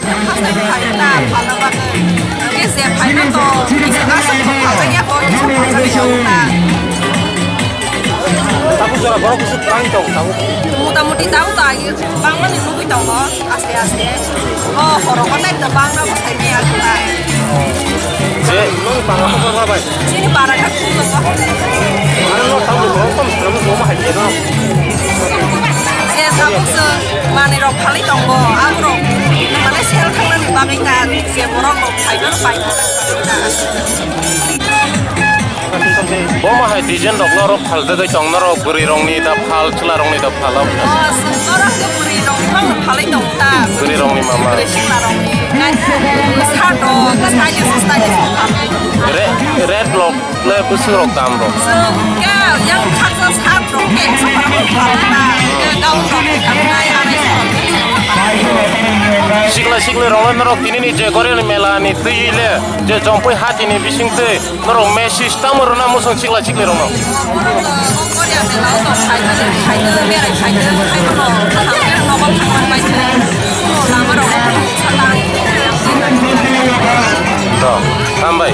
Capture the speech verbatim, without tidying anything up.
Haste phaina phalna bagwi. Hwnkhe je phaina to, kisa aswk kok phaljakya kho, kisa phaljakya wngkha. Tabuk jora borok kuchuk bang tong tabuk. Mota moti tabuk to agi bangmani nugwi tongo, aste aste. O horo kotai to bangma bwsai maya kha. Je, nong para ko ba bai. Chini para kha khum no ba. Ano no tam ko kom tam ko ma hai no. Je sabuk se mani rok phali tongo, aborok mane sel thangnani bagwi ta je borok rok phai no pai. Bo ma hai design rok no rok phal jagwi tong norok bwrwi rok ni da phal chwla rok ni da phal. O, norok ke bwrwi rok no phalwi tong ta. Bwrwi rok ni mama. Bwrwi sikla rok ni. Nai, sa do, sa ye, sa ye. Re-, red rok le bwswk rok dam rok. Chwng ke yang khaksa sa rok ke sa rok phalwi ta. Ke gaun rok ni kamnai, anai sa rok. Sikla sikli rok le norok tini ni je Goriani mela ni twi le je Jompui hati ni bising twi norok message tamo rwna muchung sikla sikli rok no. To, hambai.